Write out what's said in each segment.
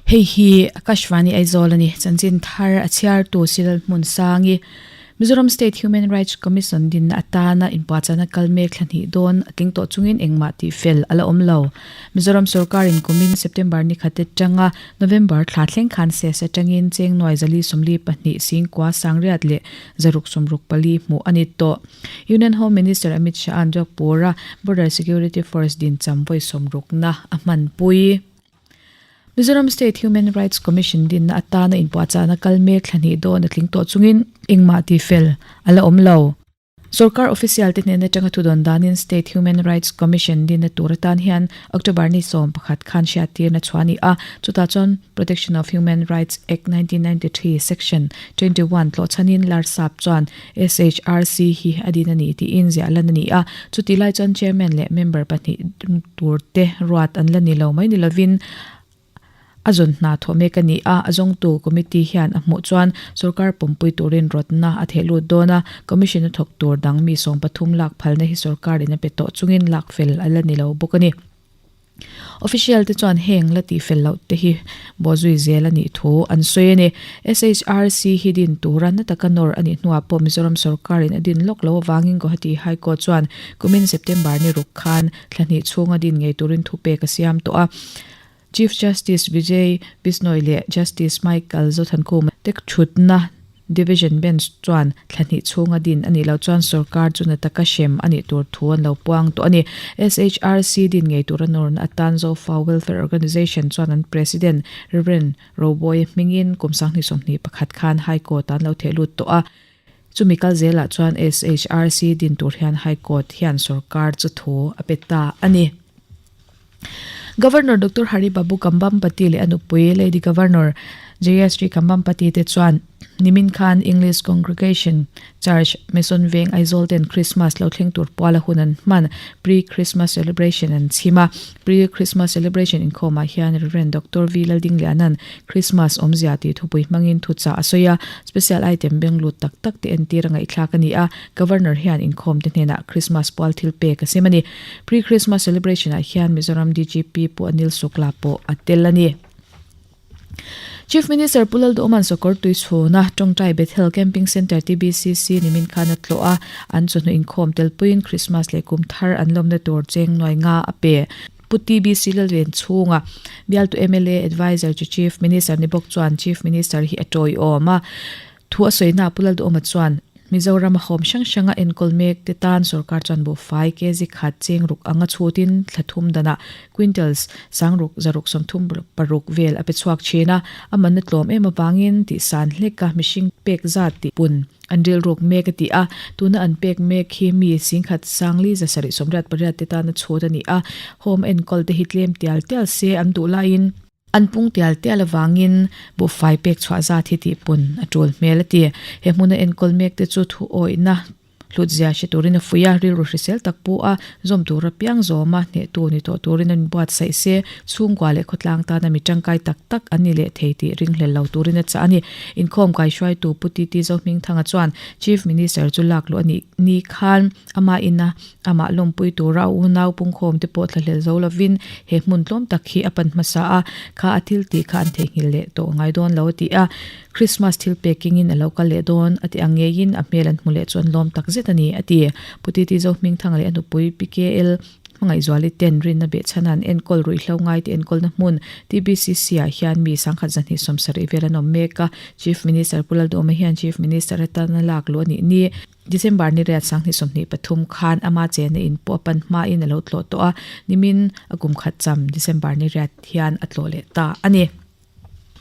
Hei hi Akashvani Aizawl a ni. Chanchin thar a chhiartu Silal Hmunsangi, Mizoram State Human Rights Commission dinna atana inpuahchahna kal mek thla hnih dawn a tling tawh chungin engmah tih fel a la awm lo. Mizoram sorkarin kumin September ni khat atanga November thla thleng khan ses atangin cheng nuai zali 42 singkua sangriat leh zaruk 64 hmuh a ni tawh. Union Home Minister Amit Shah-a'n Jodhpur-a Border Security Force din cham vawi sawmrukna a hmanpui. Mizoram State Human Rights Commission dinna atana inpuahchahna kal mek thla hnih dawn a tling tawh chungin engmah tihfel a la awm lo. Sorkar official te hnen atanga thudawn danin State Human Rights Commission dinna tur atan hian October ni 11 khan hriattirna chhuah a ni a, chutah chuan Protection of Human Rights Act 1993 Section 21 tlawhchhanin Larsap chuan SHRC hi a din a ni tiin ziah lan a ni a, chutih lai chuan Chairman leh member pahnih tur te ruat an la ni lo mai ni lovin a zawn hna thawh mek a ni a, a zawngtu committee hian a hmuh chuan sorkar pawmpui turin rawtna a theh lut dawn a, commission a thawk tur dang mi 13 lak phalna hi sorkarin a pe tawh chungin lak fel a la ni lo bawk a ni. Official te chuan heng la tih fel loh te hi bawhzui zel a nih thu an sawi a ni. SHRC hi din tura na taka nawr a nih hnuah pawh Mizoram sorkarin a din lawk lo avangin Guwahati High Court chuan kumin September ni ruk khan thla hnih chhunga din ngei turin thupek a siam tawh a. Chief Justice Vijay Bishnoi leh Justice Michael Zothankhuma te thutna Division Bench chuan thla hnih chhunga din a nih loh chuan sorkar chu na taka hrem a nih tur thu an lo puang tawh a ni. SHRC din ngei tura nawrna atan Zofa Welfare Organisation chuan an President Rev. Roboy hmingin kum 2021 khan High Court ah an lo theh lut tawh a. Chumi kal zelah chuan SHRC din tur hian High Court hian sorkar chu thu a pe ta a ni. Governor Doctor Hari Babu Kambhampati leh a nupui Lady Governor Jayashree Kambhampati te chuan nimin khan English Congregation Church Mason Veng Aizawl ten Christmas lo thleng tur puala hun an hman Pre-Christmas Celebration an chhim a. Pre-Christmas Celebration inkhawmah hian Rev. Doctor V Laldingliana'n Christmas awmzia tih thupui hmangin thuchah a sawi a, special item benglut tak tak te entir a ngaihthlak a ni a, Governor hian inkhawmte hnenah Christmas pual thil pek a sem a ni. Pre-Christmas Celebration ah hian Mizoram DGP Pu Anil Sukla pawh a tel a ni. Chief Minister Pu Lalduhawman Sawkawr Tuichhuna Tawngtai Bethel Camping Centre TBCC nimin khan a tlawh a, an chawhnu inkhawm telpuiin Christmas leh kum thar an lawmna tur cheng nuai nga a pe. Pu TBC Lalven chhunga bialtu mla Adviser chu Chief Minister ni bawk chuan Chief Minister hi a tawiawm a. Thu a sawina Pu Lalduhawma chuan, Mizoram a hawm hrang hranga enkawl mek te tan sorkar chuan buhfai kg khat cheng ruk anga chhutin thla thum danah quintals sangruk zaruk 36 vel a pe chhuak thin a, a manna tlawm em avangin tihsan hleka mihring pek zat tih pun an rilruk mek a ti a, tuna an pek mek hi mi singkhat sangli 788 te tana chhut a ni a, home enkawl te hi tlem tial tial se an duh laiin. An pung tial tial avangin buhfai pek chhuah zat hi tihpun a tul hmel a ti. He hmuna enkawl mek te chu thu awihna hlutzia hre turin a fuih a, rilru hrisel tak pu a, zawm tura piang zawma hnehtu ni tawh turin an inbuatsaih se, chhungkua leh khawtlang tana mi tangkai tak tak an ni leh thei tih ringhlel lo turin a chah a ni. Inkhawm kaihruaitu Pu TT Zohmingthanga chuan Chief Minister chu lak luh a nih ni khan amah ina Amah lawmpui tura a unau pungkhawm te pawh thlahlel zo lovin he hmun tlawm tak hi a pan hmasa a, kha a thil tih kha an theihnghilh leh tawh ngai dawn lo a ti a. Christmas thil pekingin a lo kal leh dawn a ti ang ngeiin a hmel an hmu leh chu an lawm tak zet a ni a ti. Pu Titi Zohmingthanga leh a nupui Pi KL Hmangaihzuali ten rinna behchhana an enkawl ruihhlo ngai te enkawlna hmun TBCC ah hian mi sangkhat 270 vel an awm mek a. Chief Minister Pu Lalduhawma hian Chief Minister atana lak luh a nih ni. December ni riat 2023 khan ama chenna in pawh a pan hmain a lo tlawh tawh a, nimin a kum khat cham December ni riat hian a tlawh leh ta a ni.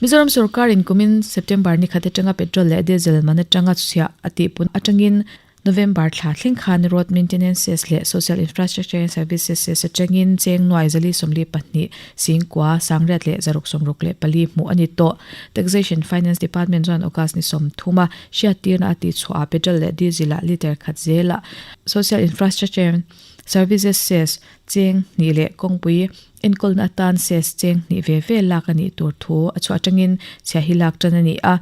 Mizoram sorkarin kumin September ni khat atanga petrol leh diesel man atanga chhiah a tihpun atangin November thla thleng khan Road Maintenance Cess leh Social Infrastructure and Services Cess atangin cheng nuai 442 singkua sangriat leh 664 hmuh a ni tawh. Taxation Finance Department chuan August ni 30 a Hriattirna a tihchhuah ah petrol leh diesel ah liter khat zelah Social Infrastructure Services Cess cheng hnih leh kawngpui enkawlna atan cess cheng hnih ve ve lak a nih tur thu a chhuah atangin chhia hi lak tan a ni a.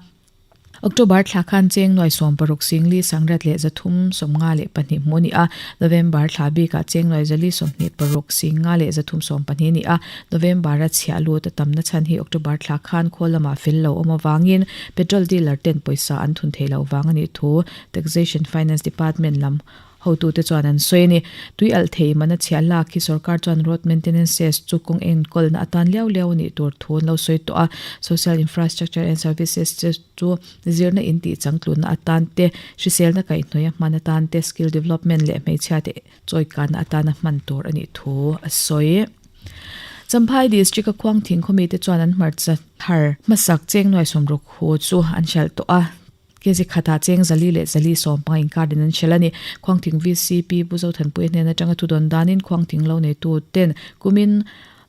October thla khan cheng nuai 60 singli sangriat leh 352 hmuh a ni a, November thla bikah cheng nuai 426 singa leh 312 a ni a. November a chhiah lut a tamna chhan hi October thla khan khawl lamah fel lo awm avangin petrol dealer ten pawisa an thun thei loh vang a nih thu Taxation Finance Department lam hotute chuan an sawi a ni. Tui alh thei mana chhiah lak hi sorkar chuan road maintenance cess chu kawng enkawlna atan liau liau a nih tur thu an lo sawi tawh a. Social infrastructure and services te chu zirna in tih changtlunna atan te, hriselna kaihhnawih a hman atan te, skill development leh hmeichhia te chawikana atana hman tur a nih thu a sawi. Champhai District a Khuangthing khawmite chuan an hmarcha thar hmasak cheng nuai 60 hu chu an hralh tawh a. Kg khatah cheng 400 leh 450 inkar in an hralh a ni. Khuangthing VCP Pu Zothanpuia hnen atanga thudawn danin Khuangthing lo neitu ten kumin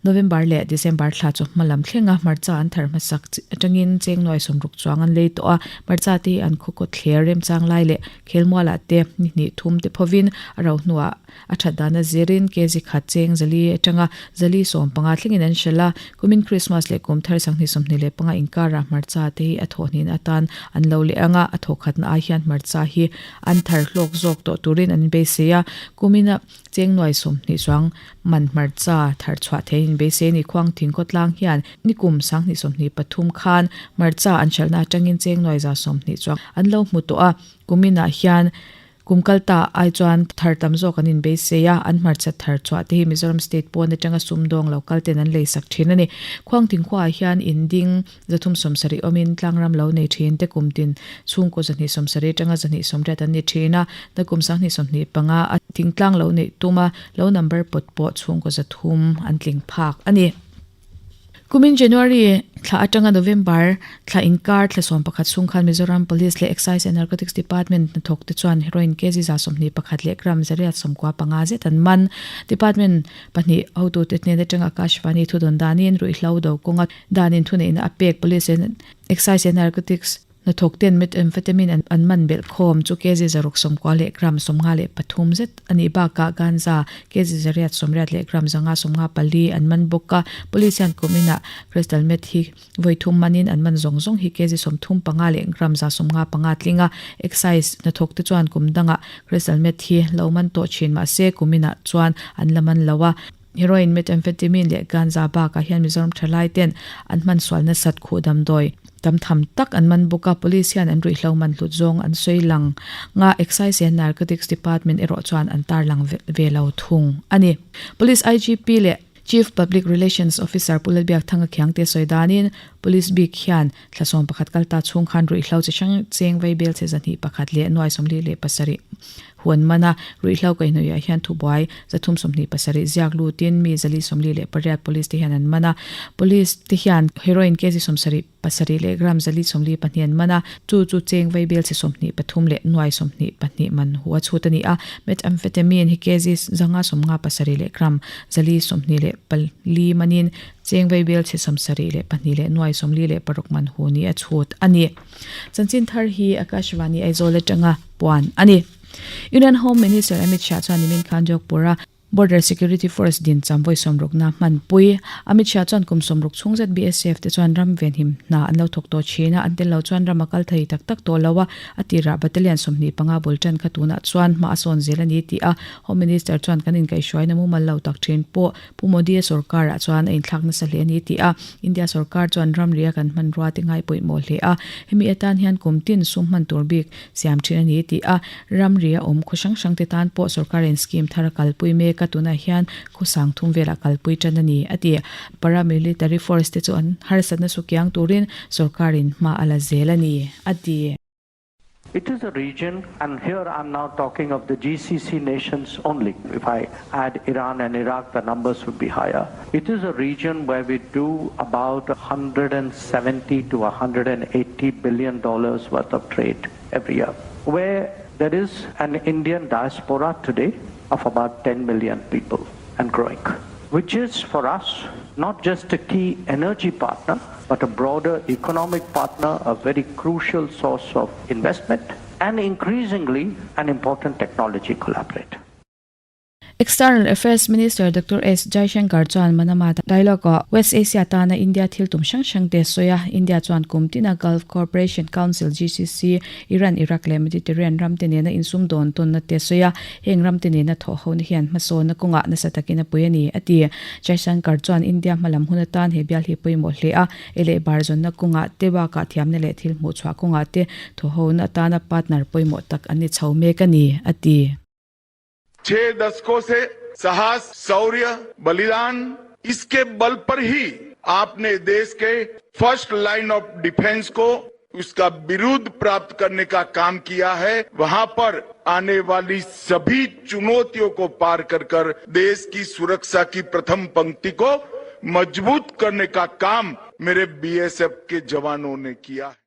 November leh December thla chu hma lam thlenga hmarcha an thar hmasak atangin cheng nuai 60 chuang an lei tawh a. Hmarcha te hi an khaw kawt thler remchang lai leh khelmualah te ni hnih thum te phovin a ro hnuah A that dana zirin kg khat cheng 400 atanga 450 thlengin an hralh a, kumin Krismas leh kum thar 2025 inkarah hmarcha te hi a thawhhnin atan an lo leh ang a, a thawhkhatna ai hian hmarcha hi an thar hlawk zawk tawh turin an inbeisei a, kumina cheng nuai 20 chuang man hmarcha thar chhuah theihin inbeisei a ni. Khuangthing khawtlang hian nikum 2023 khan hmarcha an hralhna atangin cheng nuai 120 chuang an lo hmu tawh a, kuminah hian Kum kal ta ai chuan thar tam zawk an inbeisei a, an hmarcha thar chhuah te hi Mizoram State pawn atanga sumdawng lo kal ten an lei sak thin a ni. Khuangthing khuaah hian in ding 370 awmin tlangram lo nei thin te kum tin chhungkaw 270 atanga 280 an ni thin a, nakum 2025 a thingtlang lo neih tuma lo number pawt pawh chhungkaw 300 an tling phak a ni. Kumin January thla atanga November thla inkar thla 11 chhung khan Mizoram Police leh Excise and Narcotics Department hnathawk te chuan heroin kg 121 leh gram 895 zet an man. Department pahnih hotute hnen atanga Akashvani thudawn danin ruihhlo do kawnga danin thuneihna a pek Police and Excise and Narcotics Hnathawk ten methamphetamine an man belh khawm chu kg 690 leh gram 53 zet a nih bakah ganja kg 880 leh gram 554 an man bawk a. Police hian kum inah crystal meth hi vawi thum manin an man zawng zawng hi kg 35 leh gram 155 tling a. Excise hnathawk te chuan kum dangah crystal meth hi lo man tawh thin mahse kum inah chuan an la man lo a. Heroin, methamphetamine leh ganja bakah hian Mizoram thalai ten an hman sual nasat khuh damdawi tam tham tak an man bawk a, police hian an ruihhlo man hlut zawng an sawi lang nga Excise and Narcotics Department erawh chuan an tarlang ve lo thung a ni. Police IGP leh Chief Public Relations Officer Pu Lalbiakthanga Khiangte sawi danin Police bik hian thla 11 kal ta chhung khan ruihhlo chi hrang cheng vaibel che 21 leh nuai 47 Huan mana ruihhlo kaihhnawihah hian thubuai 327 ziak lutin mi 448 police te hian an man a. Police te hian heroin kg 77 leh gram 442 an man a, chu chu cheng vaibel chhe 23 leh nuai 22 man hu a chhut a ni a. Methamphetamine hi kg 557 leh gram 124 manin cheng vaibel chhe 72 leh nuai 46 man hu ni a chhut a ni. Chanchin thar hi Akashvani Aizawl atanga puan a ni. Union Home Minister Amit Shah chuan nimin khan Jodhpur-a Border Security Force din cham vawi 60na hmanpui. Amit Shah chuan kum 60 chhung zet BSF te chuan ram venhim hna an lo thawk tawh thin a, an tel lo chuan ram a kal thei tak tak tawh lo a, a tirah Battalion 25 bul tan kha tunah chuan hma a sawn zel a ni tih a Home Minister chuan kan inkaihhruaina mumal lo tak thin pawh Pu Modi-a sorkarah chuan a inthlak nasa hle a ni tih a, India sorkar chuan ramria kan hmanrua te ngai pawimawh hle a, hemi atan hian kum tin sum hman tur bik siam thin a ni tih a, ramria awm khaw hrang hrang te tan pawh sorkarin scheme thar a kalpui mek a, tunah hian khaw sang thum velah kalpui tan a ni a ti. Paramilitary force te chu an harsatna su kiang turin sorkarin hma a la zel a ni a ti. It is a region, and here I'm now talking of the GCC nations only. If I add Iran and Iraq, the numbers would be higher. It is a region where we do about 170 to 180 billion dollars worth of trade every year, where there is an Indian diaspora today of about 10 million people and growing, which is for us not just a key energy partner, but a broader economic partner, a very crucial source of investment, and increasingly an important technology collaborator. External Affairs Minister Doctor S Jaishankar chuan Manama Dialogue-ah West Asia tana India thil tum hrang hrang te a sawi a. India chuan kum tina Gulf Cooperation Council, GCC, Iran, Iraq leh Mediterranean ramte nena insum dawn tawnna te a sawi a. Heng ramte nena thawh hona hian hmasawnna kawngah nasa takin a pui a ni, a ti. Jaishankar chuan India hmalam hun atan he bial hi pawimawh hle a, e leh bar zawnna kawngah te bakah thiamna leh thil hmuhchhuah kawngah te thawhhona atana partner pawimawh tak an ni chho mek a ni, a ti. छह दशकों से साहस शौर्य बलिदान इसके बल पर ही आपने देश के first line of defence को उसका विरुद्ध प्राप्त करने का काम किया है वहां पर आने वाली सभी चुनौतियों को पार कर कर देश की सुरक्षा की प्रथम पंक्ति को मजबूत करने का काम मेरे बीएसएफ के जवानों ने किया है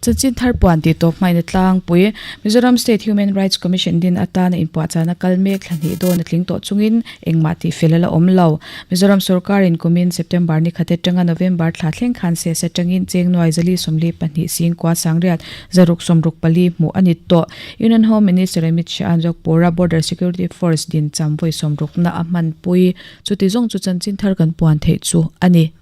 Chanchin thar puan tih tawp hmain a tlangpui. Mizoram State Human Rights Commission din atana inpuahchahna kal mek thla hnih dawn a tling tawh chungin engmah tih fel a la awm lo. Mizoram sorkarin kumin September ni khat atanga November thla thleng khan ses atangin cheng nuai zali 42 singkua sangriat zaruk 64 hmuh a ni tawh. Union Home Minister Amit Shah an Jogpura Border Security Force din cham vawi sawmrukna a hmanpui. Chuti zawng chu chanchin thar kan puan theih chu a ni.